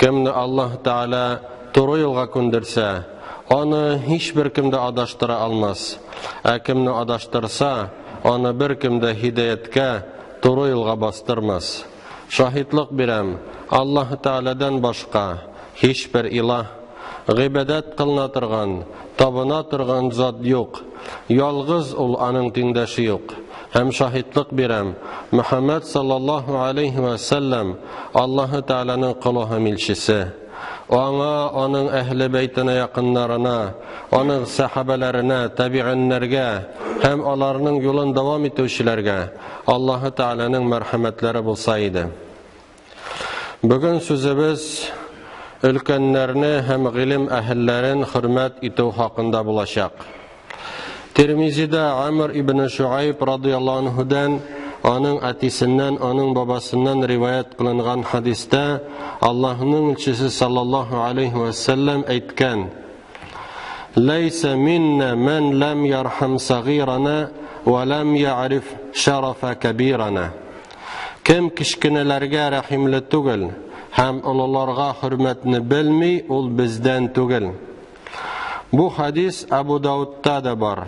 Кемне Аллаһ Тәгалә туры юлга күндерсә, аны һичбер кем дә адаштыра алмас. Ә кемне адаштырса, аны беркем дә һидаяткә, туры юлга бастырмас. Шаһитлык бирәм, Аллаһ Тәгаләдән башка һичбер илаһ, гыйбадәт кылына торган, табына торган зат юк. Ялгыз ул, аның тиңдәше юк. Һәм шаһитлык бирәм, Мөхәммәд саллаллаһу алейһи вә сәлләм Аллаһы Тәгаләнең колы һәм илчесе. Аңа, аның әһле бәйтенә якыннарына, аның сәхабәләренә, табигыннәргә һәм аларның юлын дәвам итүчеләргә Аллаһы Тәгаләнең мәрхәмәтләре булса иде. Бүген сүзебез өлкәннәрне һәм гыйлем әһелләрен хөрмәт итү хакында булачак. Тирмизида Амр ибн Шуайб радыяллаһу анһудан аның әтисеннән, аның бабасыннан риваять кылынган хадистә Аллаһның илчесе саллаллаһу алейхи ва саллям әйткән: Ләйсә минна ман лам ярхам сагирана ва лам я'риф шарафа кабирана. Кем кечкенәләргә рәхимле түгел һәм олыларга хөрмәтне белми, ул бездән түгел. Бу хадис Абу Даудта да бар.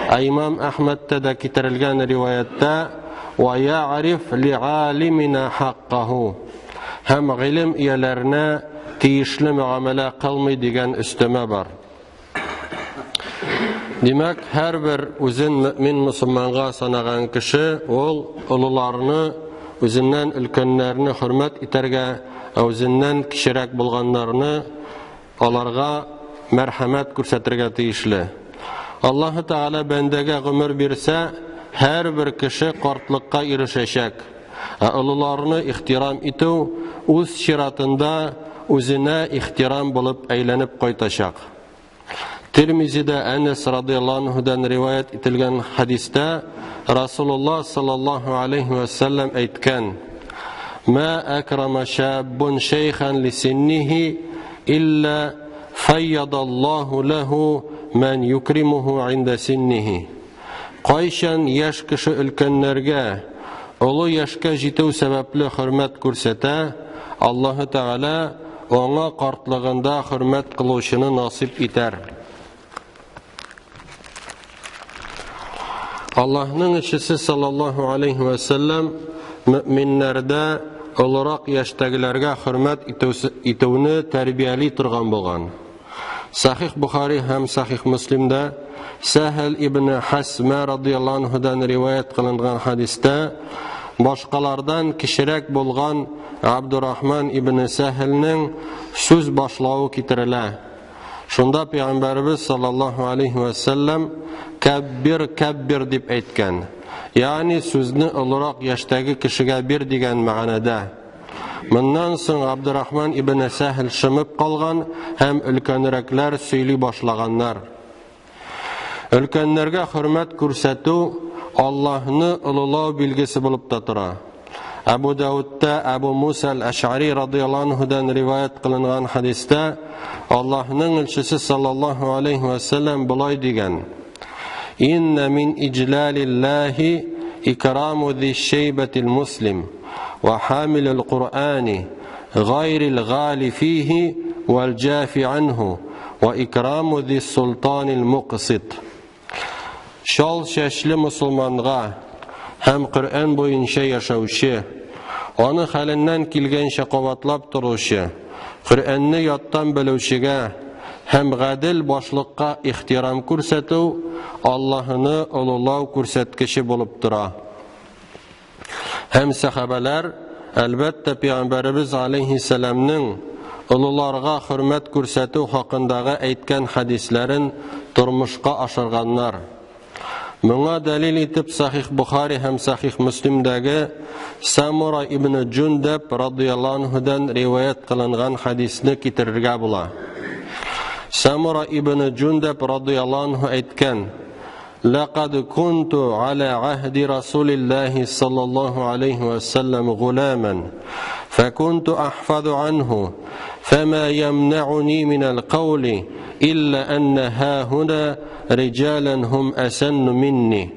Ә имам Әхмәдтә дә китерелгән риваятта «Ва я'риф ли'алимина хаккаху» һәм гыйлем ияләренә тиешле мөгамәлә кылмый дигән өстәмә бар. Димәк, һәрбер үзен мөмин мусульманга санаган кеше ул олыларны, үзеннән өлкәннәрне хөрмәт итәргә, ә үзеннән кечерәк булганнарны аларга мәрхәмәт күрсәтергә тиешле. Аллаһы Тәгалә бәндәгә гомер бирсә, һәрбер кеше картлыкка ирешәчәк. Ә олыларны ихтирам итү үз чиратында үзенә ихтирам булып әйләнеп кайтачак. Тирмизидә Әнәс радыяллаһу анһудан риваять ителгән хәдистә Расулуллаһ саллаллаһу алейхи ва саллям әйткән: "Ма акрама шаббун шейхан лисиннихи илля файядаллаһу лаху ман юкримуху инда синнихи." Кайчан яшь кеше өлкәннәргә олы яшькә җитү сәбәпле хөрмәт күрсәтә, Аллаһы Тәгалә аңа картлыгында хөрмәт кылучыны насыйп итәр. Аллаһның илчесе саллаллаһу алейхи ва саллям мөминнәрдә олырак яшьтәгеләргә хөрмәт итүне тәрбияли торган булган. Сахих Бухари һәм Сахих Муслимда Сәһәл ибн Хасма радыяллаһу анһудан риваять кылынган хадистә башкалардан кечерәк булган Абдурахман ибн Сәһелнең сүз башлавы китерелә. Шунда Пәйгамбәребез саллаллаһу алейхи ва саллям кәббир, кәббир дип әйткән. Ягъни сүзне олырак яшьтәге кешегә бир дигән мәгънәдә. Моннан соң Абдурахман ибн Сәһл шымып калган һәм өлкәнрәкләр сөйли башлаганнар. Өлкәннәргә хөрмәт күрсәтү Аллаһны олылау билгесе булып та тора. Әбу Даудта Әбу Муса аль-Аш'ари радыяллаһу анһудан риваять кылынган хадистә Аллаһның илчесе саллаллаһу алейхи ва саллям болай дигән: Инна мин иҗлалиллаһи икраму зи шейбатил муслим ва хамилил Кур'ани гайрил гали фихи вал джафи анху ва икраму зи султанил муксит. Чал чәчле мусулманга һәм Коръән буенча яшәүче, аны хәленнән килгәнчә кабатлап торучы, Коръәнне яттан белүчегә һәм гадел башлыкка ихтирам күрсәтү Аллаһыны олылау күрсәткече булып тора. Һәм сәхабәләр, әлбәттә, Пәйгамбәребез алейһиссәламнең олыларга хөрмәт күрсәтү хакындагы әйткән хәдисләрен тормышка ашырганнар. Моңа дәлил итеп Сахих Бухари һәм Сахих Муслимдәге Самура ибн Джундаб радыяллаһу анһудан риваять кылынган хәдисне китерергә була. Самура ибн Джундаб радыяллаһу анһу әйткән: لقد كنت على عهد رسول الله صلى الله عليه وسلم غلاما فكنت أحفظ عنه فما يمنعني من القول إلا أن ها هنا رجالا هم أسن مني.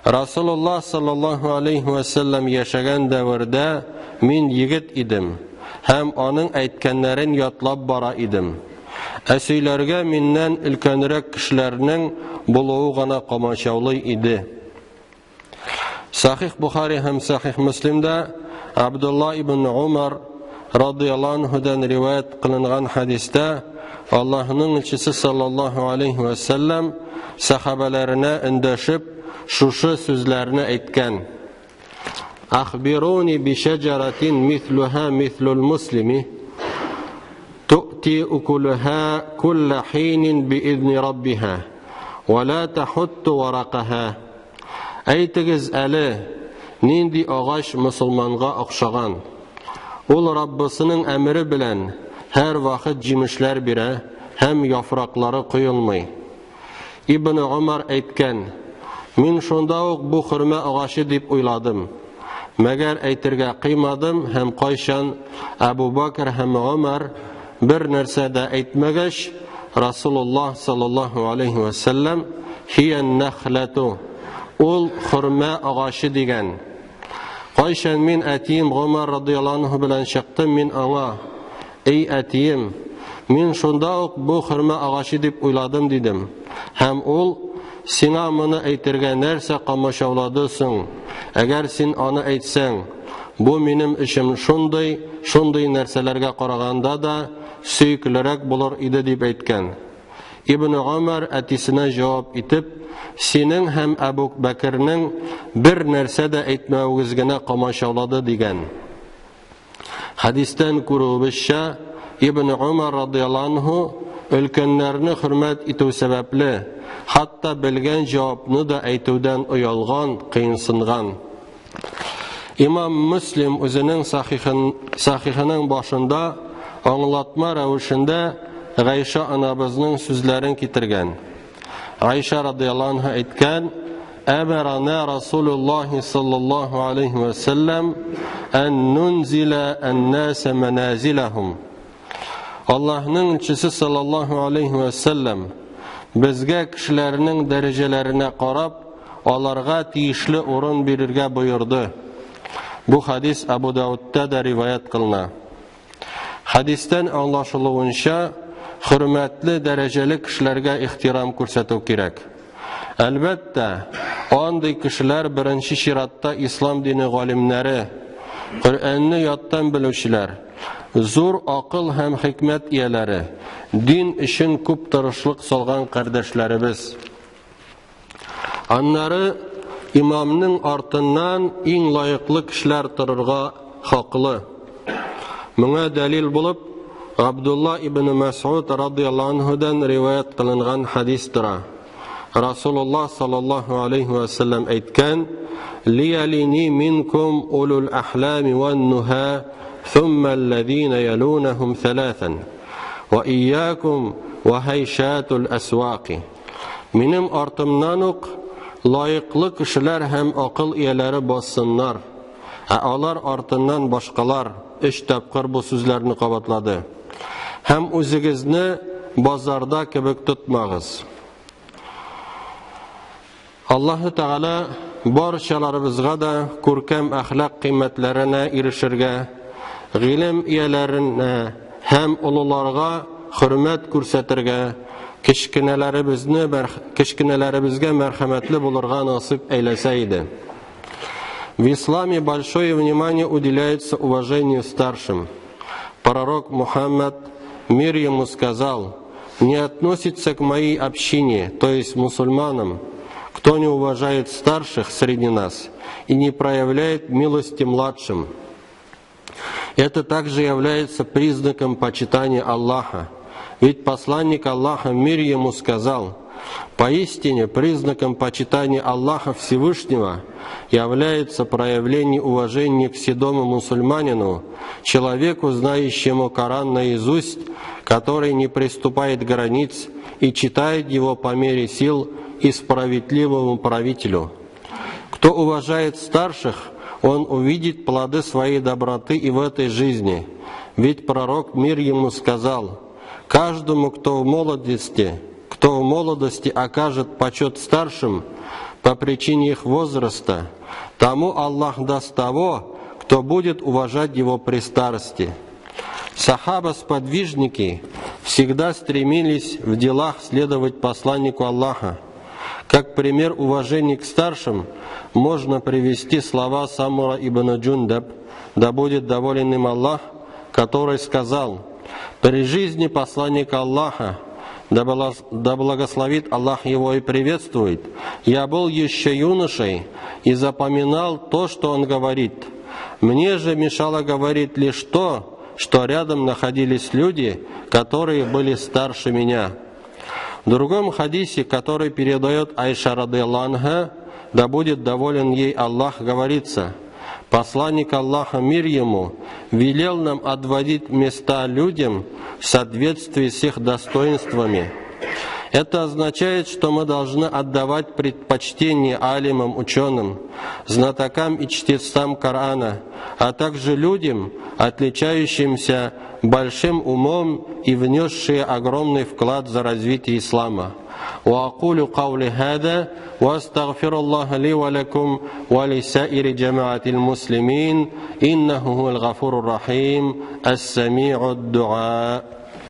Расулуллаһ саллаллаһу алейхи ва саллям яшәгән дәвердә мин егет идем. һәм аның әйткәннәрен ятлап бара идем. Ә сөйләргә миннән өлкәнрәк кешеләрнең булуы гына комачаулый иде. Сахих Бухари һәм Сахих Муслимда Абдулла ибн Умар радыяллаһу анһудан риваять кылынган хәдистә Аллаһның илчесе саллаллаһу алейхи ва сәлләм сахабаларына эндәшеп шушы сүзләрне әйткән. Ахбируни би шәҗәратин мислуха мислул муслими ту'ти укулаха кулла хинин би изни раббиха ва ла тахутту варакаха. Әйтегез әле, нинди агач мусулманга охшаган? Ул Раббысының әмере белән һәр вакыт җимешләр бирә һәм яфраклары коелмый. Ибн Умар әйткән: Мин шунда ук бу хөрмә агачы дип уйладым. Мәгәр әйтергә кыймадым һәм кайчан Әбу Бакр һәм Умар бер нәрсә дә әйтмәгәч, Расулуллаһ саллаллаһу алейхи ва саллям хиян нахлату, ул хөрмә агачы дигән. Кайчан мин әтием Гомар радыяллаһу анһу белән чыктым, мин аңа: Эй әтием, мин шунда ук бу хөрмә агачы дип уйладым дидем. Һәм ул: Сиңа моны әйтергә нәрсә комачаулады соң? Әгәр син аны әйтсәң, бу минем өчен шундый, шундый нәрсәләргә караганда да сөеклерәк булыр иде дип әйткән. Ибн Умар әтисенә җавап итеп: Синең һәм Әбу Бәкернең бер нәрсә дә әйтмәвегез генә комачаулады дигән. Хәдистән күрүебезчә, Ибн Умар радыяллаһу анһу өлкәннәрне хөрмәт итү сәбәпле, хәтта белгән җавапны да әйтүдән оялган, кыенсынган. Имам Муслим үзенең сахихының башында аңлатма рәвешендә Гайша анабызның сүзләрен китергән. Гайша радыяллаһу анһа әйткән: Әмәрана Расулуллаһи саллаллаһу алейхи ва саллям ан нунзила ан-наса маназилахум. Аллаһның илчесе саллаллаһу алейхи ва саллям безгә кешеләрнең дәрәҗәләренә карап, аларга тиешле урын бирергә боерды. Бу хадис Абу Даудта да риваять кылына. Хадистән аңлашылуынча, хөрмәтле дәрәҗәле кешеләргә ихтирам күрсәтү кирәк. Әлбәттә, андый кешеләр беренче чиратта ислам дине галимнәре, Коръәнне яттан белүчеләр, зур акыл һәм хикмәт ияләре, дин өчен күп тырышлык салган кардәшләребез. Аннары имамның артыннан иң лаеклы кешеләр торырга хаклы. Моңа дәлил булып Абдулла ибн Мәс'уд радыяллаһу анһудан риваять кылынган хадис тора. Расулуллаһ саллаллаһу алейхи ва саллям әйткән: Лиялини минкум улул ахлами ван нуха, thumma аллазина ялунахум thalathan, ва iyyakum ва хайшатул асвaqi. Минем артымнан ук лаеклы кешеләр һәм акыл ияләре бассыннар, ә алар артыннан башкалар. Өч тапкыр бу сүзләрне кабатлады. Һәм үзегезне базарда кебек тотмагыз. Аллаһы Тәгалә барчаларыбызга да күркәм әхлак кыйммәтләренә ирешергә, гыйлем ияләренә һәм олыларга хөрмәт күрсәтергә, кечкенәләребезгә мәрхәмәтле булырга насыйп әйләсә иде. В исламе большое внимание уделяется уважению старшим. Пророк Мухаммад, мир ему, сказал: не относится к моей общине, то есть мусульманам, кто не уважает старших среди нас и не проявляет милости младшим. Это также является признаком почитания Аллаха. Ведь посланник Аллаха, мир ему, сказал: поистине признаком почитания Аллаха Всевышнего является проявление уважения к седому мусульманину, человеку, знающему Коран наизусть, который не приступает границ и читает его по мере сил и справедливому правителю. Кто уважает старших, он увидит плоды своей доброты и в этой жизни. Ведь пророк, мир ему, сказал: каждому, кто в молодости окажет почет старшим по причине их возраста, тому Аллах даст того, кто будет уважать его при старости. Сахаба-сподвижники всегда стремились в делах следовать посланнику Аллаха. Как пример уважения к старшим можно привести слова Самура ибн Джундаб, да будет доволен им Аллах, который сказал: «При жизни посланника Аллаха, да благословит Аллах его и приветствует, я был еще юношей и запоминал то, что он говорит. Мне же мешало говорить лишь то, что рядом находились люди, которые были старше меня». В другом хадисе, который передает Айша радыяллаху анха, да будет доволен ей Аллах, говорится: «Посланник Аллаха, мир ему, велел нам отводить места людям в соответствии с их достоинствами». Это означает, что мы должны отдавать предпочтение алимам, ученым, знатокам и чтецам Корана, а также людям, отличающимся большим умом и внесшие огромный вклад за развитие ислама. وأقول قولي هذا وأستغفر الله لي ولكم ولسائر جماعة المسلمين إنه هو الغفور الرحيم السميع الدعاء.